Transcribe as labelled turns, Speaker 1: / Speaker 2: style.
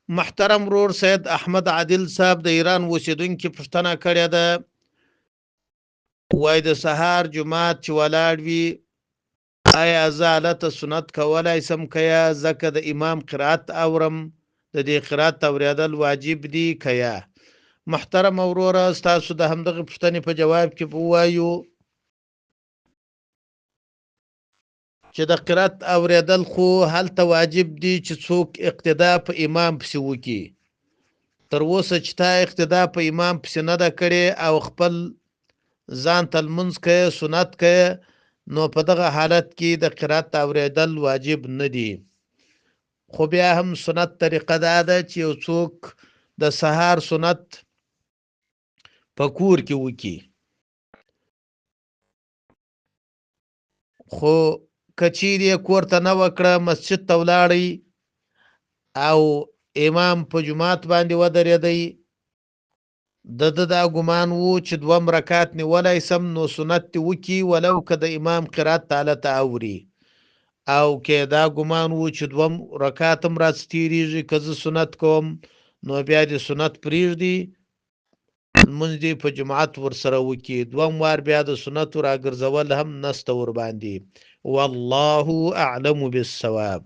Speaker 1: محترم ورور سید احمد عادل صاحب د ایران اوسیدونکي پوښتنه کړې ده، وای د سهار جماعت چې ولاړ وي، آیا زه هلته سنت کولای سم که یا؟ ځکه د امام قرائت اورم، د دې قرائت اورېدل واجب دي که یا؟ محترم وروره، ستاسو د همدغې پوښتنې په جواب کې به ووایو چې د قرائت اورېدل خو هلته واجب دي چې څوک اقتدا په امام پسې وکړي. تر اوسه چې تا اقتدا په امام پسې نه ده کړې او خپل ځان ته لمونځ کوې، سنت کوې، نو په دغه حالت کې د قرائت اورېدل واجب نه دي. خو بیا هم سنت طریقه دا ده چې یو څوک د سهار سنت په کور کې وکړي. خو کچیر یې کور ته نه وکړه، مسجد ته ولاړی او امام په جومات باندې ودرېدی، د ده دا ګمان وو چې دوم رکعت نیولی سم، نو سنت دې وکړي ولو که د امام قرات ته هلته اوري. او که دا ګمان وو چې دوم رکعت هم راڅه تېرېږي که زه سنت کوم، نو بیا دې سنت پرېږدي، لمونځ دې په جماعت ورسره وکړي. دوم وار بیا د سنتو راګرځول هم نسته ورباندې. والله اعلم بالصواب.